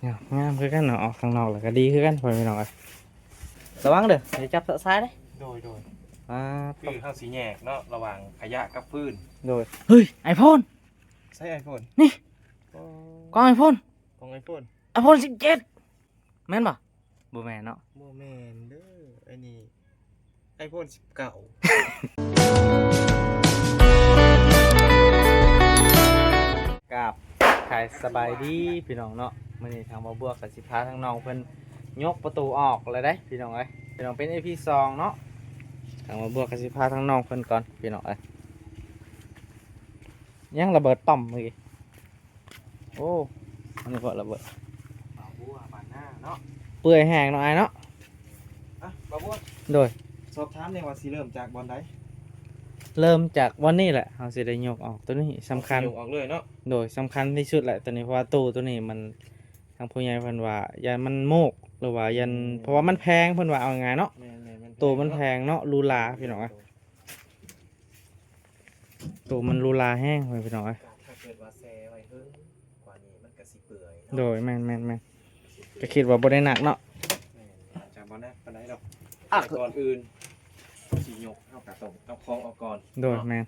ງາມ ງາມຄືກັນເນາະ ອອກຂ້າງນອກແລ້ວກໍດີຄືກັນ ພໍ່ແມ່ພີ່ນ້ອງເອີຍ. ລະວັງເດີ ຢ່າຈັບສາຍເດີ. ໂດຍ ໂດຍ ອ່າ ຄືເຮົາຊິແຍກເນາະ ລະຫວ່າງຂະຫຍະກັບຟືນ. ໂດຍ ເຮີ້ຍ ໄອໂຟນ ໃຊ້ໄອໂຟນ ນີ້ ໂອ້ ກ້ອງໄອໂຟນ ຂອງໄອໂຟນ ໄອໂຟນສິບເຈັດ ແມ່ນບໍ່? ບໍ່ແມ່ນເນາະ ບໍ່ແມ່ນເດີ ອັນນີ້ ໄອໂຟນສິບເກົ້າ. ກາບ ສະບາຍດີພີ່ນ້ອງເນາະ. ມື້ນີ້ທາງບ່າວບົວກໍຊິພາທາງນ້ອງເພິ່ນຍົກປະຕູອອກແລ້ວເດ້ພີ່ນ້ອງເອີຍ. ພີ່ນ້ອງເປັນອີພີສອງເນາະ. ທາງບ່າວບົວກໍຊິພາທາງນ້ອງເພິ່ນກ່ອນພີ່ນ້ອງເອີຍ. ຍັງລະເບີດປ້ອມເມື່ອກີ້. ໂອ້ ອັນນີ້ກໍລະເບີດ ບ່າວບົວບ້ານນາເນາະ. ເປື່ອຍແຮງເນາະອ້າຍເນາະ. ອ່ະ ບ່າວບົວ ໂດຍ ສອບຖາມແດ່ວ່າຊິເລີ່ມຈາກບ່ອນໃດ? ເລີ່ມຈາກບ່ອນນີ້ແຫຼະ ເຮົາຊິໄດ້ຍົກອອກ. ໂຕນີ້ສຳຄັນ ຍົກອອກເລີຍເນາະ. ໂດຍ ສຳຄັນທີ່ສຸດແຫຼະໂຕນີ້ ເພາະວ່າຕູ້ໂຕນີ້ມັນ ທາງຜູ້ໃຫຍ່ເພິ່ນວ່າຢ້ານມັນໂມກ ຫຼືວ່າຢ້ານ ອືມ ເພາະວ່າມັນແພງ ເພິ່ນວ່າ ເອົາງ່າຍໆເນາະ. ແມ່ນໆ ມັນແພງເນາະ ຕູ້ຫຼາພີ່ນ້ອງເອີຍ. ໂຕມັນຫຼູຫຼາແຮງ ພໍ່ແມ່ພີ່ນ້ອງເອີຍ. ກໍຖ້າເກີດວ່າແຊ່ໄວ້ເຖິງກວ່ານີ້ມັນກໍຊິເປື່ອຍເນາະ. ໂດຍ ແມ່ນໆໆ ກໍຄິດວ່າບໍ່ໄດ້ໜັກເນາະ. ແມ່ນ ອາດຈະບໍ່ໜັກປານໃດດອກ. ອ່ະ ແຕ່ກ່ອນອື່ນເຮົາຊິຍົກ ເຮົາກໍຕ້ອງເອົາຂອງອອກກ່ອນ. ໂດຍ ເນາະ ແມ່ນ.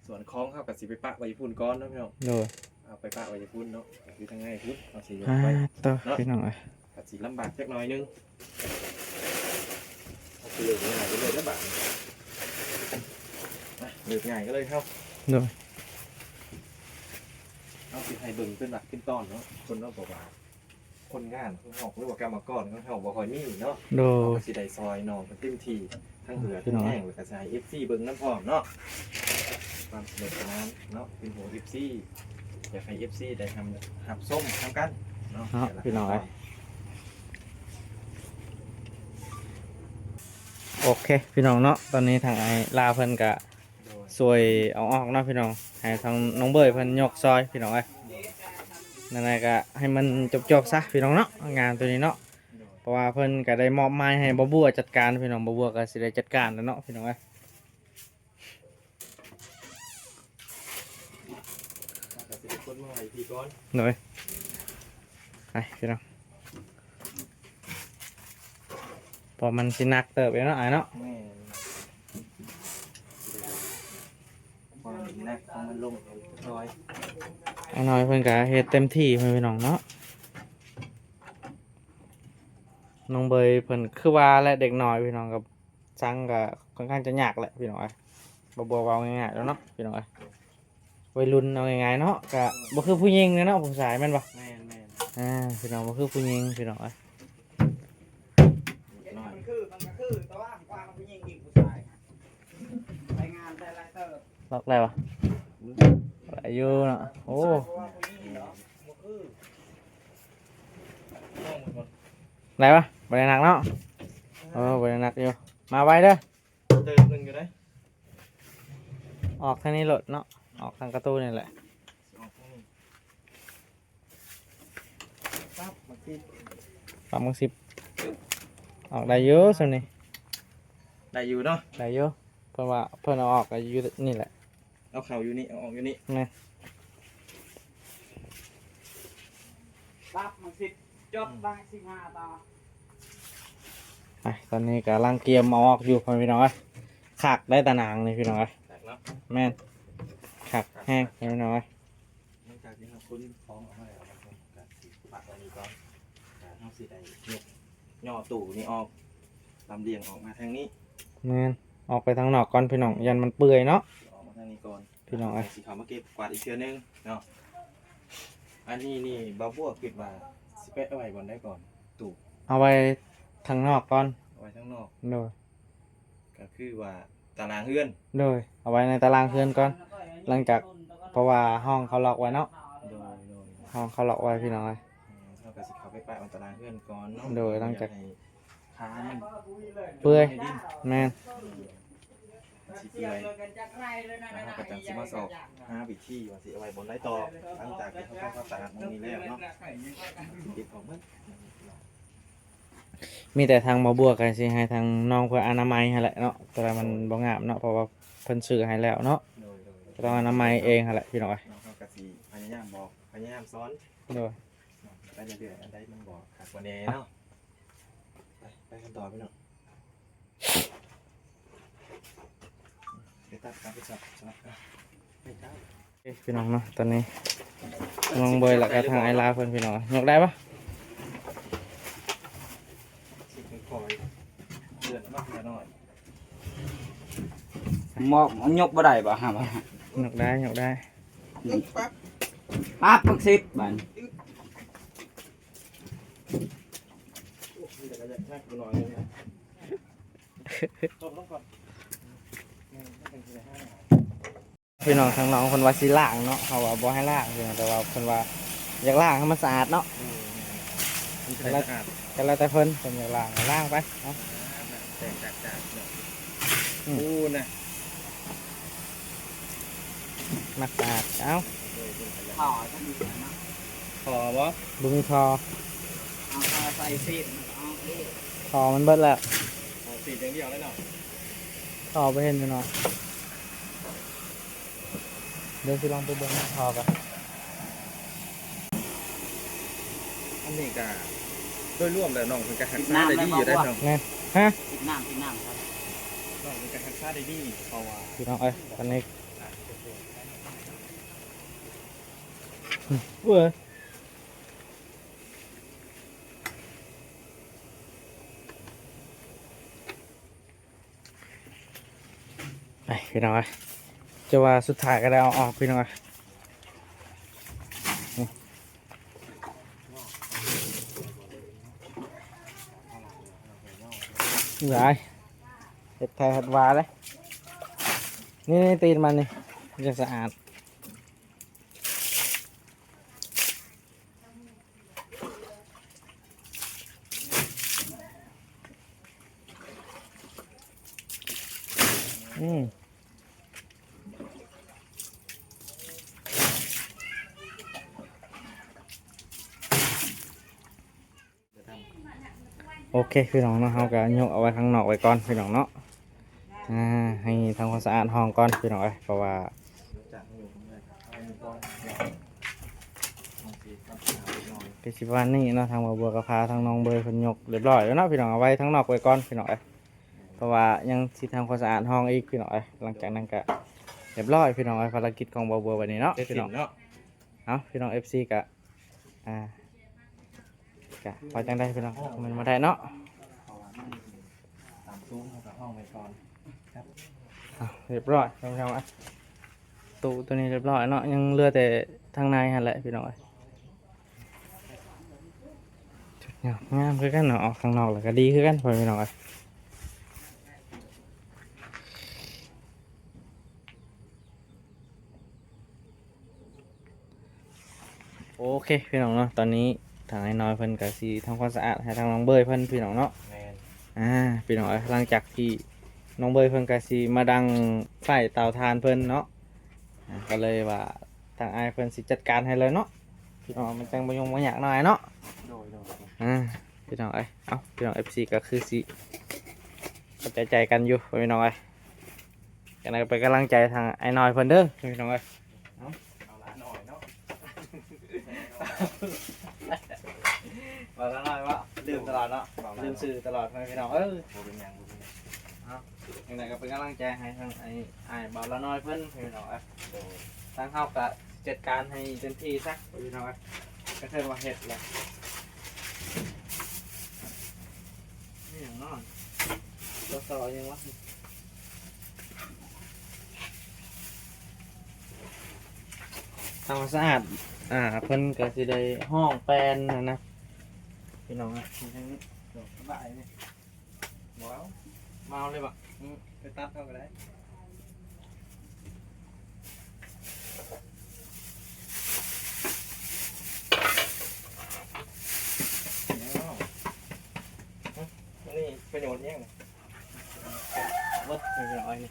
ສ່ວນຂອງເຮົາກໍຊິໄປປະໄວ້ຢູ່ພຸ້ນກ່ອນເນາະພີ່ນ້ອງ. ໂດຍ ເອົາໄປປະໄວ້ຢູ່ພຸ້ນເນາະ ກໍຄືທາງໃນພຸ້ນ ເຮົາຊິຍົກໄປ ອ່າ ໂຕ ເນາະ ພີ່ນ້ອງເອີຍ. ກໍຊິລຳບາກຈັກໜ້ອຍໜຶ່ງ. ເຮົາຊິເລີ່ມງ່າຍກັນເລີຍເດີບາດນີ້. ມາ ເລີ່ມງ່າຍກັນເລີຍເຮົາ. ໂດຍ ເຮົາຊິໃຫ້ເບິ່ງເປັນຫຼັກເປັນຕອນເນາະ ຄົນເຮົາບອກວ່າ ຄົນງານຂອງເຮົາ ຫຼືວ່າກຳມະກອນຂອງເຮົາບໍ່ຄ່ອຍມີເນາະ. ໂດຍ ເຮົາກໍຊິໄດ້ຊ່ອຍນ້ອງເປັນເຕັມທີ່ ທັງເຫື່ອທັງແຮງ ແລ້ວກໍຊິໃຫ້ເອັຟຊີເບິ່ງນຳພ້ອມເນາະ. ຄວາມສະໜຸກສະໜານເນາະ ເປັນຫົວເອັຟຊີ ຢາກໃຫ້ເອັຟຊີໄດ້ຮັບ ຮັບຊົມນຳກັນເນາະ ເນາະ ພີ່ນ້ອງເອີຍ. ໂອເຄ ພີ່ນ້ອງເນາະ ຕອນນີ້ທາງອ້າຍລາເພິ່ນກະ ໂດຍ ຊ່ວຍເອົາອອກເນາະພີ່ນ້ອງ ໃຫ້ທາງນ້ອງເບີຍເພິ່ນຍົກຊ່ອຍພີ່ນ້ອງເອີຍ. ນັ້ນແຫຼະ ກະໃຫ້ມັນຈົບໆຊະພີ່ນ້ອງເນາະ ງານໂຕນີ້ເນາະ. ໂດຍ ເພາະວ່າເພິ່ນກະໄດ້ມອບໝາຍໃຫ້ບ່າວບົວຈັດການພີ່ນ້ອງ ບ່າວບົວກະຊິໄດ້ຈັດການແລ້ວເນາະພີ່ນ້ອງເອີຍ. ເຮົາກໍຊິໄດ້ຂົນມາໄວ້ທີ່ກ່ອນ. ໂດຍ ໄປພີ່ນ້ອງ ເພາະມັນຊິໜັກເຕີບຢູ່ເນາະ ອ້າຍເນາະ. ແມ່ນ ຄວາມໜັກຂອງມັນລົງໜ້ອຍ. ອ້າຍນ້ອຍເພິ່ນກໍເຮັດເຕັມທີ່ພີ່ນ້ອງເນາະ. ນ້ອງເບີຍເພິ່ນຄືວ່າແຫຼະ ເດັກນ້ອຍພີ່ນ້ອງ ກໍສັງກໍຄ່ອນຂ້າງຈະຍາກແຫຼະພີ່ນ້ອງເອີຍ. ບໍ່ ບໍ່ເວົ້າງ່າຍໆແລ້ວເນາະພີ່ນ້ອງເອີຍ. ໄວລຸ້ນເອົາງ່າຍໆເນາະ ກະບໍ່ຄືຜູ້ຍິງເນາະ ຜູ້ຊາຍແມ່ນບໍ່? ແມ່ນໆ ອ່າ ພີ່ນ້ອງ ບໍ່ຄືຜູ້ຍິງພີ່ນ້ອງເອີຍ. ມັນຄື ມັນກໍຄື ແຕ່ວ່າກວ່າຜູ້ຍິງອີກ ຜູ້ຊາຍ ລະໄດ້ວະ ໄດ້ຢູ່ເນາະ. ໂອ້ ຜູ້ຊາຍ ເພາະວ່າຜູ້ຍິງເນາະ ບໍ່ຄື ໄດ້ວະ ບໍ່ໄດ້ໜັກເນາະ. ເອີ ບໍ່ໄດ້ໜັກຢູ່ ມາໄວເດີ. ເຕີບໜຶ່ງຢູ່ເດ້ ອອກທາງນີ້ໂລດເນາະ ອອກທາງກະຕູນີ້ແຫຼະ. ອອກທາງນີ້ ປັບ ມັກສິບ ປັບມັກສິບ ອອກໄດ້ຢູ່ສ່ຳນີ້ ໄດ້ຢູ່ເນາະ ໄດ້ຢູ່. ເພິ່ນວ່າເພິ່ນເອົາອອກກໍຢູ່ນີ້ແຫຼະ ເອົາເຂົ້າຢູ່ນີ້ ເອົາອອກຢູ່ນີ້ ແມ່ນ ປັບມັກສິບ ຈົດໄວ້ສິບຫ້າຕໍ່. ໄປ ຕອນນີ້ກຳລັງກຽມເອົາອອກຢູ່ ພໍ່ແມ່ພີ່ນ້ອງເອີຍ. ຄັກໄດ໋ຕາໜາງນີ້ພີ່ນ້ອງເອີຍ. ຄັກເນາະ ແມ່ນ ຄັກແຮງ ພໍ່ແມ່ພີ່ນ້ອງເອີຍ. ຫຼັງຈາກທີ່ເຮົາຂົນຂອງອອກມາແລ້ວ ເຮົາກໍຊິປັກໄວ້ນີ້ກ່ອນ ເຮົາຊິໄດ້ຍົກຍໍຕູ້ນີ້ອອກ ລຳລຽງອອກມາທາງນີ້. ແມ່ນ ອອກໄປທາງນອກກ່ອນພີ່ນ້ອງ ຢ້ານມັນເປື່ອຍເນາະ ອອກມາທາງນີ້ກ່ອນ. ພີ່ນ້ອງເອີຍ ຊິເຂົ້າມາເກັບກວາດອີກເທື່ອໜຶ່ງເນາະ. ອັນນີ້ນີ້ ບ່າວບົວຄິດວ່າຊິແປະໄວ້ບ່ອນໃດກ່ອນ? ຕູ້ ເອົາໄວ້ທາງນອກກ່ອນ ເອົາໄວ້ທາງນອກ. ໂດຍ ກໍຄືວ່າຕາລາງເຮືອນ. ໂດຍ ເອົາໄວ້ໃນຕາລາງເຮືອນກ່ອນ ຫຼັງຈາກ ເພາະວ່າຫ້ອງເຂົາລັອກໄວ້ເນາະ. ໂດຍ ໂດຍ ຫ້ອງເຂົາລັອກໄວ້ພີ່ນ້ອງເອີຍ. ເຮົາກໍຊິເຂົ້າໄປປະໄວ້ຕາລາງເຮືອນກ່ອນເນາະ. ໂດຍ ຫຼັງຈາກ ຢາກໃຫ້ຄານມັນເປື່ອຍ ເປື່ອຍໃນດິນ. ແມ່ນ ມັນຊິເປື່ອຍ ແລ້ວເຮົາກໍຈັ່ງຊິມາຊອກຫາວິທີວ່າຊິເອົາໄວ້ບ່ອນໃດຕໍ່ ຫຼັງຈາກທີ່ເຮົາທຳຄວາມສະອາດໝ່ອງນີ້ແລ້ວເນາະ. ເກັບອອກເບິດ ມີແຕ່ທາງບ່າວບົວກໍຊິໃຫ້ທາງນ້ອງເພິ່ນອະນາໄມຫັ້ນແຫຼະເນາະ ແຕ່ວ່າມັນບໍ່ງາມເນາະ ເພາະວ່າເພິ່ນຊື້ໃຫ້ແລ້ວເນາະ. ໂດຍ ໂດຍ ກໍຕ້ອງອະນາໄມເອງຫັ້ນແຫຼະພີ່ນ້ອງເອີຍ. ເຮົາກໍຊິພະຍາຍາມບອກ ພະຍາຍາມສອນ. ໂດຍ ໄປເລື້ອຍໆ ອັນໃດມັນບໍ່ຄັກບໍ່ແນ່ເນາະ. ໄປ ໄປກັນຕໍ່ພີ່ນ້ອງ ໄປຕັດ ຕັດ ຕັດ ຕັດ ໄປຕັດ. ເອີ ພີ່ນ້ອງເນາະ ຕອນນີ້ນ້ອງເບີຍ ແລ້ວກໍທາງອ້າຍລາວເພິ່ນ ພີ່ນ້ອງ ຍົກໄດ້ບໍ່? ເດືອນມາໜ້ອຍ ມອກ ຍົກບໍ່ໄດ້ບໍ່? ຫາ ຍົກໄດ້ ຍົກໄດ້ ປັບ ປັບ ປັກສິບບາດນີ້. ພີ່ນ້ອງ ທາງນ້ອງເພິ່ນວ່າຊິລ້າງເນາະ ເຮົາວ່າບໍ່ໃຫ້ລ້າງ ພີ່ນ້ອງ ແຕ່ວ່າເພິ່ນວ່າຢາກລ້າງໃຫ້ມັນສະອາດເນາະ. ເອີ ມັນຈະໄດ້ສະອາດ ກໍແລ້ວແຕ່ເພິ່ນ ເພິ່ນຢາກລ້າງກໍລ້າງໄປເນາະ. ອ່າ ແຕກຈາກໆເນາະ. ອືມ ໂອ້ນະ ມັກສະອາດ ເອົາ ທໍ່ ທໍ່ບໍ່? ບໍ່ມີທໍ່ ເອົາທໍ່ໃສ່ຊີດ ມັນກໍອອກເອງ. ທໍ່ມັນເບິດແລ້ວ ເອົາຊີດຢ່າງດຽວເລີຍເນາະ. ທໍ່ບໍ່ເຫັນຢູ່ເນາະ. ດຽວຊິລອງໄປເບິ່ງທໍ່ກ່ອນ. ອັນນີ້ກະໂດຍລວມແລ້ວນ້ອງເພິ່ນກະຮັກສາໄດ້ດີຢູ່ເດ້ນ້ອງ. ແມ່ນ ຮະ? ຕິດນ້ຳ ຕິດນ້ຳ ນ້ອງເພິ່ນກະຮັກສາໄດ້ດີ ເພາະວ່າ ພີ່ນ້ອງເອີຍ ຕອນນີ້ ເວີຍ ໄປພີ່ນ້ອງເອີຍ ຈະວ່າສຸດທ້າຍກໍໄດ້ເອົາອອກພີ່ນ້ອງເອີຍ. ນີ້ຫຼາຍ ເຮັດໄທເຮັດວາເດ້. ນີ້ ນີ້ຕີນມັນນີ້ ມັນຈະສະອາດ. ອືມ ໂອເຄພີ່ນ້ອງເນາະ ເຮົາກໍຍົກເອົາໄວ້ຂ້າງນອກໄວ້ກ່ອນພີ່ນ້ອງເນາະ. ອ່າ ໃຫ້ທຳຄວາມສະອາດຫ້ອງກ່ອນພີ່ນ້ອງເອີຍ ເພາະວ່າ ກໍຊິປະມານນີ້ເນາະ. ທາງບ່າວບົວກໍພາທາງນ້ອງເບີຍເພິ່ນຍົກຮຽບຮ້ອຍແລ້ວເນາະພີ່ນ້ອງ ເອົາໄວ້ທາງນອກໄວ້ກ່ອນພີ່ນ້ອງເອີຍ ເພາະວ່າຍັງຊິທຳຄວາມສະອາດຫ້ອງອີກພີ່ນ້ອງເອີຍ. ຫຼັງຈາກນັ້ນກໍຮຽບຮ້ອຍພີ່ນ້ອງເອີຍ ພາລະກິດຂອງບ່າວບົວບັດນີ້ເນາະ ເສດສິ້ນເນາະ. ເອົາ ພີ່ນ້ອງເອັຟຊີກໍ ອ່າ ກະວ່າຈັ່ງໃດພີ່ນ້ອງ ມັນບໍ່ໄດ້ເນາະ. ຕາມຕູ້ເຮົາກໍຫ້ອງໄວ້ກ່ອນ. ອ່າ ຮຽບຮ້ອຍພີ່ນ້ອງ ຕູ້ໂຕນີ້ຮຽບຮ້ອຍເນາະ ຍັງເຫຼືອແຕ່ທາງໃນຫັ້ນແຫຼະພີ່ນ້ອງເອີຍ. ງາມ ງາມຄືກັນເນາະ ອອກຂ້າງນອກແລ້ວກໍດີຄືກັນພໍ່ແມ່ພີ່ນ້ອງເອີຍ. ໂອເຄພີ່ນ້ອງເນາະ ຕອນນີ້ທາງອ້າຍນ້ອຍເພິ່ນກໍຊິທຳຄວາມສະອາດໃຫ້ທາງນ້ອງເບີຍເພິ່ນພີ່ນ້ອງເນາະ. ແມ່ນ ອ່າ ພີ່ນ້ອງເອີຍ ຫຼັງຈາກທີ່ນ້ອງເບີຍເພິ່ນກໍຊິມາດັງໄຟເຕົາຖ່ານເພິ່ນເນາະ ອ່າ ກໍເລີຍວ່າທາງອ້າຍເພິ່ນຊິຈັດການໃຫ້ເລີຍເນາະ ພີ່ນ້ອງ ມັນຈັ່ງບໍ່ຫຍຸ້ງບໍ່ຍາກເນາະອ້າຍເນາະ. ໂດຍ ໂດຍ ອ່າ ພີ່ນ້ອງເອີຍ ເອົາ ພີ່ນ້ອງເອັຟຊີກໍຄືຊິເຂົ້າໃຈໃຈກັນຢູ່ພີ່ນ້ອງເອີຍ. ຈັ່ງໃດກໍເປັນກຳລັງໃຈທາງອ້າຍນ້ອຍເພິ່ນເດີພີ່ນ້ອງເອີຍ. ເອົາ ເອົາຫຼານໜ້ອຍເນາະ ບ່າວຫຼານນ້ອຍເນາະ ລືມຕະຫຼອດເນາະ ລືມຊື່ຕະຫຼອດພີ່ນ້ອງເອີຍ. ບໍ່ເປັນຫຍັງ ບໍ່ເປັນຫຍັງ ເອົາ ຈັ່ງໃດກໍເປັນກຳລັງໃຈໃຫ້ທາງອ້າຍ ອ້າຍບ່າວຫຼານນ້ອຍເພິ່ນພີ່ນ້ອງເອີຍ. ໂດຍ ທາງເຮົາກໍຈັດການໃຫ້ເຕັມທີ່ຊະພີ່ນ້ອງເອີຍ ກໍຖືວ່າເຮັດແລ້ວ. ນີ້ຫຍັງເນາະ ຕໍ່ໆຫຍັງວະ. ທຳຄວາມສະອາດ ອ່າ ເພິ່ນກໍຊິໄດ້ຫ້ອງແປນຫັ້ນນະ ພີ່ນ້ອງນະ. ທາງນີ້ສະບາຍນີ້ ບໍ່ເອົາ ມາເອົາເລີຍບໍ່? ອືມ ໄປຕັດເອົາກໍໄດ້. ນີ້ປະໂຫຍດຫຍັງ? ເບິດ ເອົາໄວ້ນີ້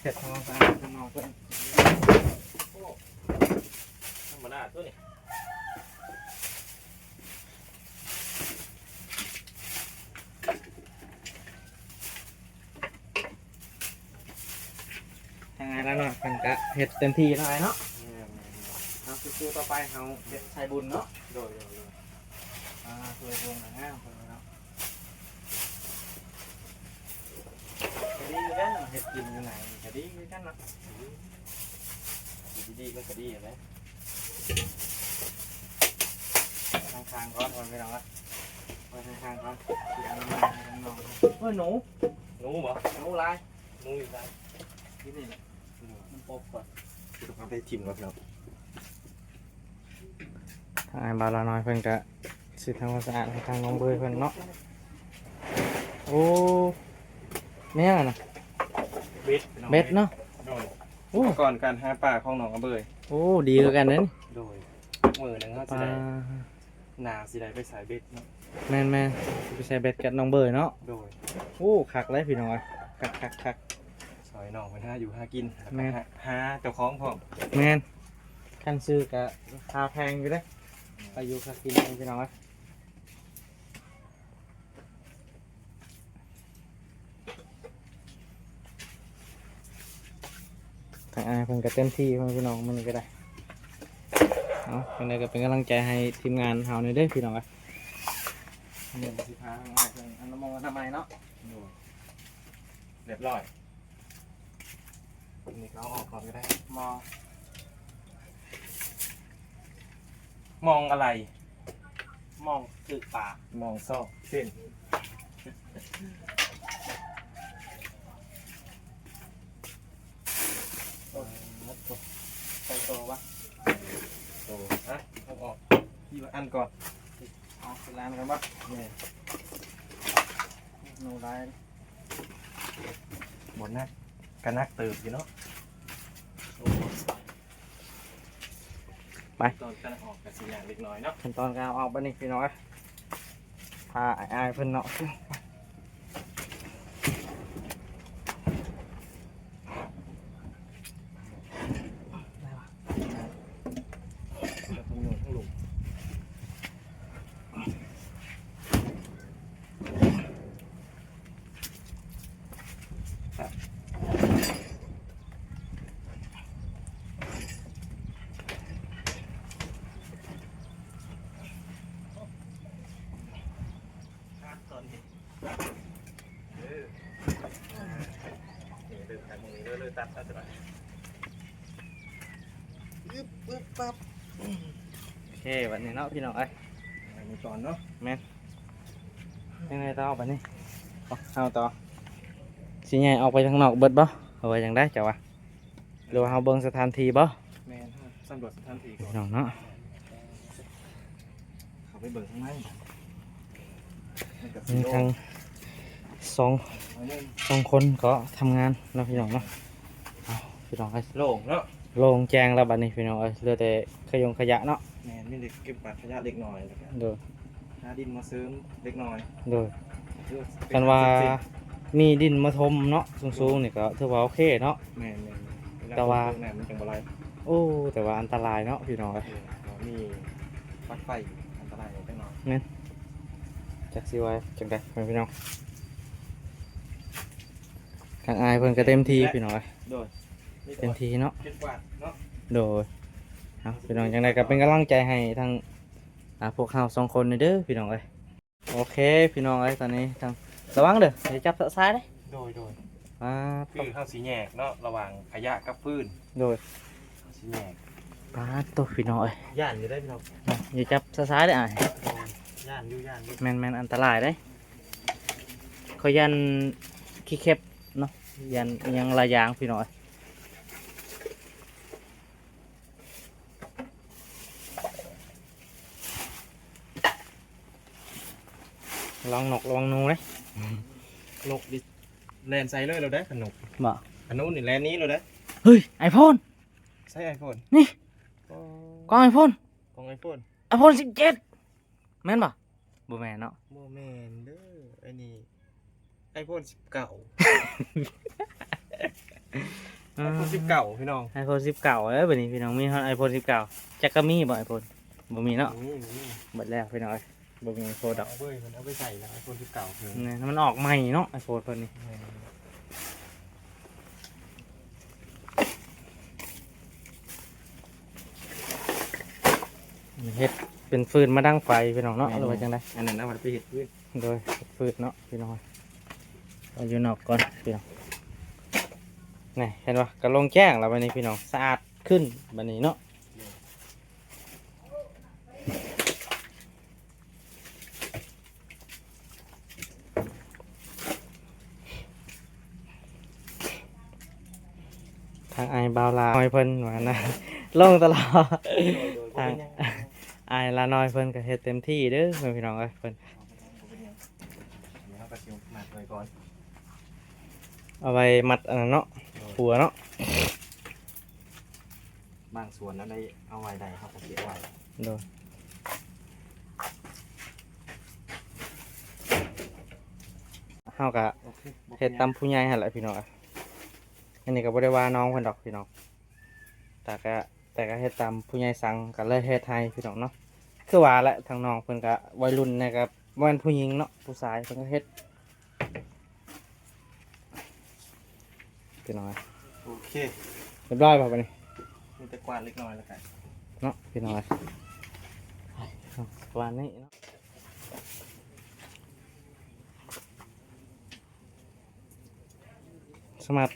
ເຮັດທຳຄວາມສະອາດຂ້າງນອກເພິ່ນ. ໂອ້ ທຳມະດາຕົວນີ້. ທາງອ້າຍລາວເນາະ ເພິ່ນກະເຮັດເຕັມທີ່ເນາະອ້າຍເນາະ. ແມ່ນໆໆ ເອົາ ຄືຕໍ່ໄປເຮົາເຮັດໃສ່ບຸນເນາະ. ໂດຍ ໂດຍ ໂດຍ. ອ່າ ສວຍໂຄງງາມເພິ່ນເນາະ. ກະດີຄືກັນເນາະ ເຮັດກິນຢູ່ໃນກະດີຄືກັນເນາະ. ຢູ່ດີໆມັນກະດີຫັ້ນແຫຼະ. ຂ້າງໆກ່ອນ ພໍ່ແມ່ພີ່ນ້ອງເອີຍ ໄວ້ຂ້າງໆກ່ອນ. ຊິເອົາມາໃຫ້ນ້ອງ. ໂອ້ຍ ໜູ ໜູບໍ? ໜູຫຼາຍ. ໜູຢູ່ໃສ? ຢູ່ນີ້ແຫຼະ. ມັນປົບກ່ອນ ຊິຕ້ອງເອົາໄປຖິ້ມກ່ອນພີ່ນ້ອງ. ທາງອ້າຍບ່າວລາວນ້ອຍເພິ່ນກະຊິທຳຄວາມສະອາດໃຫ້ທາງນ້ອງເບີຍເພິ່ນເນາະ. ໂອ້ ແມ່ນຫຍັງນະ? ເບັດ ເບັດເນາະ. ໂດຍ. ໂອ້ ອຸປະກອນການຫາປາຂອງນ້ອງອາເບີຍ. ໂອ້ ດີຄືກັນເດ້ນີ້. ໂດຍ. ມື້ໜຶ່ງເຮົາຊິໄດ້ ໜ້າຊິໄດ້ໄປສາຍເບັດເນາະ. ແມ່ນໆ ໄປສາຍເບັດກັບນ້ອງເບີຍເນາະ. ໂດຍ. ໂອ້ ຄັກເລີຍພີ່ນ້ອງເອີຍ ຄັກໆໆ. ຊ່ອຍນ້ອງເພິ່ນຫາຢູ່ຫາກິນ ແລ້ວກະ ແມ່ນ ຫາ ຫາເຈົ້າຂອງພ້ອມ. ແມ່ນ. ຄັນຊື້ກະລາຄາແພງຢູ່ເດ້. ອືມ. ໄປຢູ່ຫາກິນເອງພີ່ນ້ອງເອີຍ. ທາງອ້າຍເພິ່ນກະເຕັມທີ່ເພິ່ນພີ່ນ້ອງ ມື້ນີ້ກະໄດ້. ເອົາ ຈັ່ງໃດກະເປັນກຳລັງໃຈໃຫ້ທີມງານເຮົາແດ່ເດີພີ່ນ້ອງເອີຍ. ດຽວຊິພາທາງອ້າຍເພິ່ນອະນາມົງອະນາໄມເນາະ. ໂດຍ. ຮຽບຮ້ອຍ. ອັນນີ້ກະເອົາອອກກ່ອນກະໄດ້. ມອງ ມອງອະໄລ? ມອງຖືກປາ. ມອງຊອກເສັ້ນ. ໂອ້ຍ ໃສ່ໂຕວະ ໂຕ ອ່ະ ເອົາອອກທີລະອັນກ່ອນ. ເອົາທີລະອັນກ່ອນບໍ່? ແມ່ນ. ໜູຫຼາຍ. ບໍ່ໜັກ ກະໜັກເຕີບຢູ່ເນາະ. ໂອ້ ໄປ ຕອນການເອົາອອກກະຊິຍາກເລັກນ້ອຍເນາະ. ຂັ້ນຕອນການເອົາອອກບາດນີ້ພີ່ນ້ອງເອີຍ ພາອ້າຍໆເພິ່ນເນາະ. ໂອເຄ ບາດນີ້ເນາະພີ່ນ້ອງເອີຍ ອັນນີ້ກ່ອນເນາະ. ແມ່ນ. ຈັ່ງໃດຕໍ່ບາດນີ້? ເອົາ ເຮົາຕໍ່ ຊິຍ້າຍອອກໄປທາງນອກເບິດບໍ່ ຫຼືວ່າຈັ່ງໃດເຈົ້າວ່າ? ຫຼືວ່າເຮົາເບິ່ງສະຖານທີ່ບໍ່? ແມ່ນ ເຮົາສຳຫຼວດສະຖານທີ່ກ່ອນ ພີ່ນ້ອງເນາະ. ເຂົ້າໄປເບິ່ງຂ້າງໃນ ມີທັງສອງ ສອງຄົນກໍທຳງານເນາະ ພີ່ນ້ອງເນາະ. ເອົາ ພີ່ນ້ອງເອີຍ ໂລ່ງເນາະ ໂລ່ງແຈ້ງແລ້ວບາດນີ້ ພີ່ນ້ອງເອີຍ ເຫຼືອແຕ່ຂະຍົງຂະຍະເນາະ. ແມ່ນ ມີແຕ່ເກັບກວາດຂະຍະເລັກນ້ອຍ ແລ້ວກະ ໂດຍ ຫາດິນມາເສີມເລັກນ້ອຍ. ໂດຍ. ຄັນວ່າມີດິນມາຖົມເນາະ ສູງໆນີ້ກໍຖືວ່າໂອເຄເນາະ. ແມ່ນໆ ແຕ່ວ່າ ນ້ຳມັນຈັ່ງບໍ່ໄຫຼ. ໂອ້ ແຕ່ວ່າອັນຕະລາຍເນາະ ພີ່ນ້ອງເອີຍ. ເອີ ມີປລັກໄຟ ອັນຕະລາຍຈັກໜ້ອຍ. ແມ່ນ. ຈັກຊິວ່າຈັ່ງໃດ ພີ່ນ້ອງ. ທາງອ້າຍເພິ່ນກໍເຕັມທີ່ ພີ່ນ້ອງເອີຍ. ໂດຍ. ເຕັມທີ່ເນາະ ເກັບກວາດເນາະ. ໂດຍ. ເອົາ ພີ່ນ້ອງ ຈັ່ງໃດກໍເປັນກຳລັງໃຈໃຫ້ທາງ ອ່າ ພວກເຮົາສອງຄົນນີ້ເດີ ພີ່ນ້ອງເອີຍ. ໂອເຄ ພີ່ນ້ອງເອີຍ ຕອນນີ້ທາງ ລະວັງເດີ ຢ່າຈັບສາຍເດີ. ໂດຍໆ. ອ່າ ຄືເຮົາຊິແຍກເນາະ ລະຫວ່າງຂະຍະກັບຟືນ. ໂດຍ. ເຮົາຊິແຍກ. ປາດໂຕ ພີ່ນ້ອງເອີຍ ຢ້ານຢູ່ເດ້ພີ່ນ້ອງ. ຢ່າຈັບສາຍໆເດີອ້າຍ. ໂດຍ. ຢ້ານຢູ່ ຢ້ານຢູ່. ແມ່ນໆ ອັນຕະລາຍເດ້. ຂ້ອຍຢ້ານຂີ້ເຂັບເນາະ ຢ້ານອີ່ຫຍັງຫຼາຍຢ່າງ ພີ່ນ້ອງເອີຍ. ລະວັງນົກລະວັງໜູເດ້. ນົກນີ້ແລ່ນໃສ່ເລີຍແລ້ວເດ້ ຄັນນົກ. ບໍ່? ຄັນໜູນີ້ແລ່ນໜີແລ້ວເດ້. ເຮີ້ຍ ໄອໂຟນ. ໃສໄອໂຟນ? ນີ້ ໂອ້ ກ້ອງໄອໂຟນ. ກ້ອງໄອໂຟນ ໄອໂຟນສິບເຈັດ ແມ່ນບໍ່? ບໍ່ແມ່ນເນາະ. ບໍ່ແມ່ນເດີ ອັນນີ້ ໄອໂຟນສິບເກົ້າ. ອ່າ ໄອໂຟນສິບເກົ້າ ພີ່ນ້ອງ. ໄອໂຟນສິບເກົ້າເດີ ບາດນີ້ພີ່ນ້ອງ ມີຮອດໄອໂຟນສິບເກົ້າ. ຈັກກະມີບໍ່ໄອໂຟນ? ບໍ່ມີເນາະ. ບໍ່ມີ ບໍ່ມີ. ເບິດແລ້ວພີ່ນ້ອງເອີຍ ບໍ່ມີໄອໂຟນດອກ. ເອົາເບີຍເພິ່ນເອົາໄປໃສ່ແລ້ວ ໄອໂຟນສິບເກົ້າເພິ່ນ. ແມ່ນ ມັນອອກໃໝ່ເນາະ ໄອໂຟນເພິ່ນນີ້. ແມ່ນ. ໂ ເຮັດເປັນຟືນມາດັງໄຟພີ່ນ້ອງເນາະ ແມ່ນ ຫຼືວ່າຈັ່ງໃດ? ອັນນັ້ນເອົາໄປເຮັດຟືນ ໂດຍ ເຮັດຟືນເນາະພີ່ນ້ອງ. ເອົາຢູ່ນອກກ່ອນພີ່ນ້ອງ. ນີ້ເຫັນບໍ່? ກໍໂລ່ງແຈ້ງແລ້ວບັດນີ້ພີ່ນ້ອງ ສະອາດຂຶ້ນບັດນີ້ເນາະ. ທາງອ້າຍບ່າວລາວນ້ອຍເພິ່ນວ່ານະ ລົງຕະຫຼອດ. ໂດຍ ໂດຍ ທາງ ບໍ່ເປັນຫຍັງ ອ້າຍລາວນ້ອຍເພິ່ນກໍເຮັດເຕັມທີ່ເດີພີ່ນ້ອງເອີຍ. ເພິ່ນ ບໍ່ເປັນຫຍັງ ອັນນີ້ເຮົາກໍຊິມັດໄວ້ກ່ອນ ເອົາໄວ້ມັດອັນນັ້ນເນາະ ໂດຍ ຫົວເນາະ. ບາງສ່ວນອັນໃດເອົາໄວ້ໄດ້ ເຮົາກໍເກັບໄວ້ ໂດຍ ເຮົາກໍ ໂອເຄ ບໍ່ເປັນຫຍັງ ເຮັດຕາມຜູ້ໃຫຍ່ຫັ້ນແຫຼະພີ່ນ້ອງ. ອັນນີ້ກໍບໍ່ໄດ້ວ່ານ້ອງເພິ່ນດອກພີ່ນ້ອງ ແຕ່ກໍ ແຕ່ກໍເຮັດຕາມຜູ້ໃຫຍ່ສັ່ງ ກໍເລີຍເຮັດໃຫ້ພີ່ນ້ອງເນາະ. ຄືວ່າແຫຼະ ທາງນ້ອງເພິ່ນກໍໄວລຸ້ນແດ່ ກໍບໍ່ແມ່ນຜູ້ຍິງເນາະ ຜູ້ຊາຍເພິ່ນກໍເຮັດ. ພີ່ນ້ອງ ໂອເຄ ຮຽບຮ້ອຍບໍ່ບັດນີ້? ມີແຕ່ກວາດເລັກນ້ອຍແລ້ວກັນເນາະ ພີ່ນ້ອງ ປະມານນີ້ເນາະ. ສາມາດ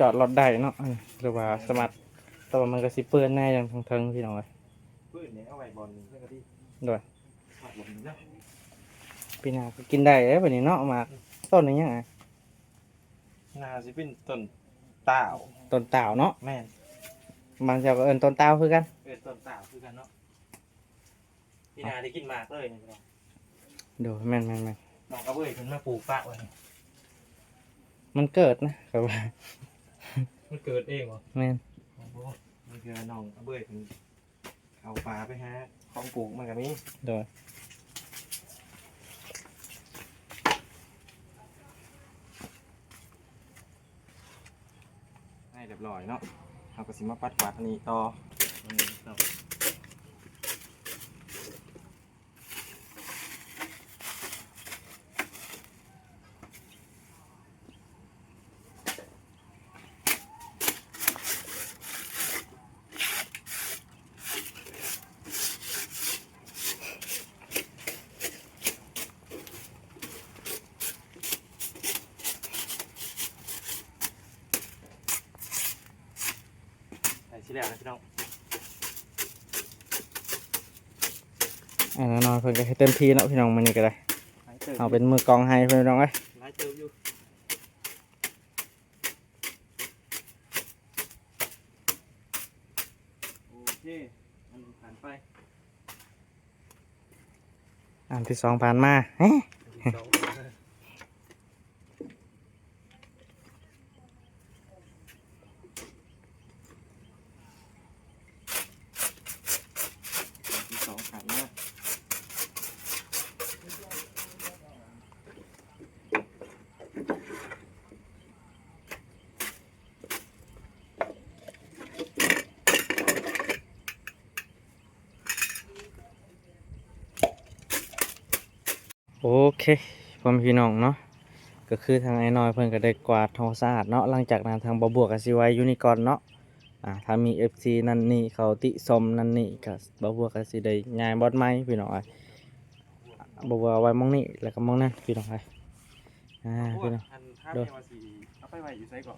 ຈອດລົດໄດ້ເນາະ ເອີ ຫຼືວ່າສາມາດ ແຕ່ວ່າມັນກໍຊິເປື້ອນແດ່ຢູ່ທາງເທິງພີ່ນ້ອງເອີຍ. ເປື້ອນນີ້ເອົາໄວ້ບ່ອນໜຶ່ງກໍດີ ໂດຍ ວາດລົງນີ້ເນາະ. ປີໜ້າກໍກິນໄດ້ເດ້ບັດນີ້ເນາະ ໝາກ ອືມ ຕົ້ນອີຫຍັງ? ໜ້າຊິເປັນຕົ້ນຕ່າວ ຕົ້ນຕ່າວເນາະ. ແມ່ນ ບາງເຈົ້າກໍເອີ້ນຕົ້ນຕ່າວຄືກັນ ເອີ້ນຕົ້ນຕ່າວຄືກັນເນາະ. ປີໜ້າໄດ້ກິນໝາກເລີຍພີ່ນ້ອງ. ໂດຍ ແມ່ນໆໆ ນ້ອງອາເບີຍເພິ່ນມາປູກປະໄວ້ ມັນເກີດນະ ຂ້ອຍວ່າ ມັນເກີດເອງບໍ່? ແມ່ນ ໂອ້ໂຫ ບາງເທື່ອນ້ອງອາເບີຍເພິ່ນ ເອົາປາໄປຫາຂອງປູກມັນກໍມີ ໂດຍ. ໃຫ້ຮຽບຮ້ອຍເນາະ ເຮົາກໍຊິມາປັດກວາດອັນນີ້ຕໍ່. ໃກ້ຊິແລ້ວນະພີ່ນ້ອງ. ອ່າ ນ້ອງເພິ່ນກໍເຮັດເຕັມທີ່ເນາະພີ່ນ້ອງ ມື້ນີ້ກໍໄດ້ ເຮົາເປັນມືກອງໃຫ້ພີ່ນ້ອງເອີຍ ຫຼາຍເຕີບຢູ່. ໂອເຄ ອັນໜຶ່ງຜ່ານໄປ ອັນທີສອງຜ່ານມາ ອັນທີສອງ ອັນທີສອງຜ່ານມາ. ໂອເຄ ພໍ່ແມ່ພີ່ນ້ອງເນາະ ກໍຄືທາງອ້າຍນ້ອຍເພິ່ນກໍໄດ້ກວາດເຮັດສະອາດເນາະ. ຫຼັງຈາກນັ້ນທາງບ່າວບົວກໍຊິໄວ້ຢູ່ນີ້ກ່ອນເນາະ. ອ່າ ຖ້າມີເອັຟຊີນັ້ນນີ້ເຂົາຕິຊົມນັ້ນນີ້ ກໍບ່າວບົວກໍຊິໄດ້ຍ້າຍບ່ອນໃໝ່ພີ່ນ້ອງເອີຍ. ບ່າວບົວເອົາໄວ້ໝ່ອງນີ້ ແລ້ວກໍໝ່ອງນັ້ນພີ່ນ້ອງເອີຍ. ອ່າ ພີ່ນ້ອງ ອັນຖາມແດ່ວ່າຊິເອົາໄປໄວ້ຢູ່ໃສເກາະ?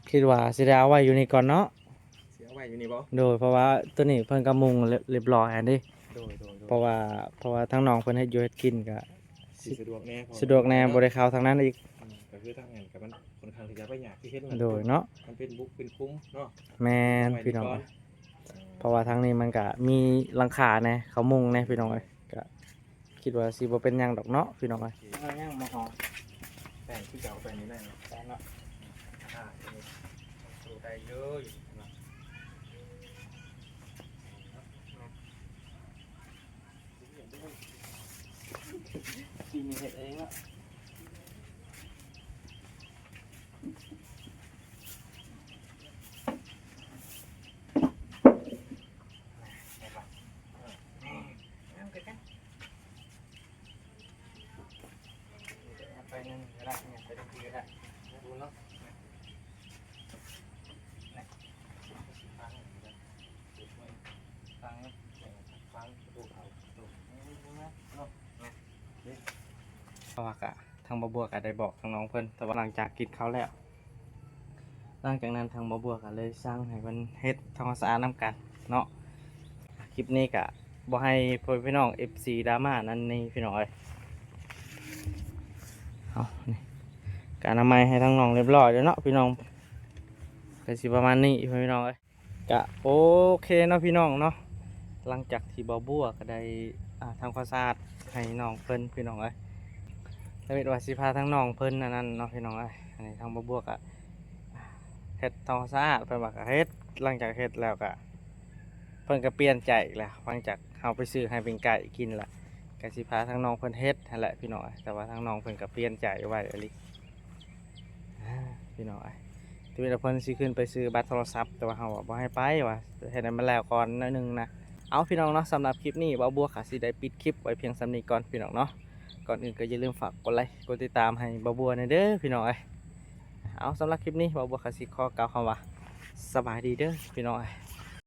ຄິດວ່າຊິໄດ້ເອົາໄວ້ຢູ່ນີ້ກ່ອນເນາະ. ຊິເອົາໄວ້ຢູ່ນີ້ບໍ່? ໂດຍ ເພາະວ່າໂຕນີ້ເພິ່ນກໍມຸງຮຽບ ຮຽບຮ້ອຍຫັ້ນເດ້. ໂດຍໆໆ ເພາະວ່າ ເພາະວ່າທາງນ້ອງເພິ່ນເຮັດຢູ່ເຮັດກິນກໍ ຊິສະດວກແດ່ ສະດວກແດ່ ບໍ່ໄດ້ເຂົ້າທາງນັ້ນອີກ. ອືມ ກໍຄືທາງນັ້ນກໍມັນຂ້ອນຂ້າງທີ່ຈະໄປຍາກທີ່ເຫັນ ໂດຍເນາະ ມັນເປັນບຸກເປັນຄຸ້ມເນາະ. ແມ່ນພີ່ນ້ອງ ເພາະວ່າທາງນີ້ມັນກໍມີຫຼັງຄາແດ່ ເຂົາມຸງແດ່ພີ່ນ້ອງເອີຍ ກໍ ຄິດວ່າຊິບໍ່ເປັນຫຍັງດອກເນາະ ພີ່ນ້ອງເອີຍ. ເອົາຫຍັງມາຫອມ? ແປ້ງຄືເກົ່າ ແປ້ງນີ້ແຫຼະ ແປ້ງເນາະ. ອ່າ ໂຕໄດ້ເລີຍເນາະ ກິນເຮັດເອງເນາະ. ໄປໜຶ່ງກໍໄດ້ ໄປໜຶ່ງກໍໄດ້ ບໍ່ຮູ້ເນາະ. ນີ້ ຟັງ ຟັງ ຟັງ. ເພາະວ່າກະທາງບ່າວບົວກະໄດ້ບອກທາງນ້ອງເພິ່ນ ແຕ່ວ່າຫຼັງຈາກກິນເຂົ້າແລ້ວ ຫຼັງຈາກນັ້ນທາງບ່າວບົວກະເລີຍສັ່ງໃຫ້ເພິ່ນເຮັດທຳຄວາມສະອາດນຳກັນເນາະ. ຄລິບນີ້ກະບໍ່ໃຫ້ພໍ່ແມ່ພີ່ນ້ອງ ເອັຟຊີ ດຣາມານັ້ນນີ້ພີ່ນ້ອງເອີຍ. ເອົາ ນີ້ກະອະນາໄມໃຫ້ທາງນ້ອງຮຽບຮ້ອຍແລ້ວເນາະພີ່ນ້ອງ ກະຊິປະມານນີ້ພໍ່ແມ່ພີ່ນ້ອງເອີຍ. ກະໂອເຄເນາະພີ່ນ້ອງເນາະ ຫຼັງຈາກທີ່ບ່າວບົວກະໄດ້ ອ່າ ທຳຄວາມສະອາດໃຫ້ນ້ອງເພິ່ນພີ່ນ້ອງເອີຍ ແລ້ວມີແຕ່ວ່າຊິພາທາງນ້ອງເພິ່ນອັນນັ້ນເນາະພີ່ນ້ອງເອີຍ. ອັນນີ້ທາງບ່າວບົວກະເຮັດທຳຄວາມສະອາດ ເພິ່ນວ່າກະເຮັດ ຫຼັງຈາກເຮັດແລ້ວກະ ເພິ່ນກະປ່ຽນໃຈອີກແລ້ວ ຫຼັງຈາກເຮົາໄປຊື້ໃຫ້ປີ້ງໄກ່ກິນລະ ກະຊິພາທາງນ້ອງເພິ່ນເຮັດຫັ້ນແຫຼະພີ່ນ້ອງເອີຍ. ແຕ່ວ່າທາງນ້ອງເພິ່ນກະປ່ຽນໃຈໄວອີ່ຫຼີ ອ່າ ພີ່ນ້ອງເອີຍ ທະວີລະເພິ່ນຊິຂຶ້ນໄປຊື້ບັດໂທລະສັບ ແຕ່ວ່າເຮົາວ່າບໍ່ໃຫ້ໄປວ່າ ເຮັດໃຫ້ມັນແລ້ວກ່ອນໜ້ອຍໜຶ່ງນະ. ເອົາ ພີ່ນ້ອງເນາະ ສຳລັບຄລິບນີ້ບ່າວບົວກະຊິໄດ້ປິດຄລິບໄວ້ພຽງສ່ຳນີ້ກ່ອນພີ່ນ້ອງເນາະ. ກ່ອນອື່ນກະຢ່າລືມຝາກກົດໄລກົດຕິດຕາມໃຫ້ບ່າວບົວແດ່ເດີພີ່ນ້ອງເອີຍ. ເອົາ ສຳລັບຄລິບນີ້ບ່າວບົວກະຊິຂໍກ່າວຄຳວ່າ ສະບາຍດີເດີພີ່ນ້ອງເອີຍ.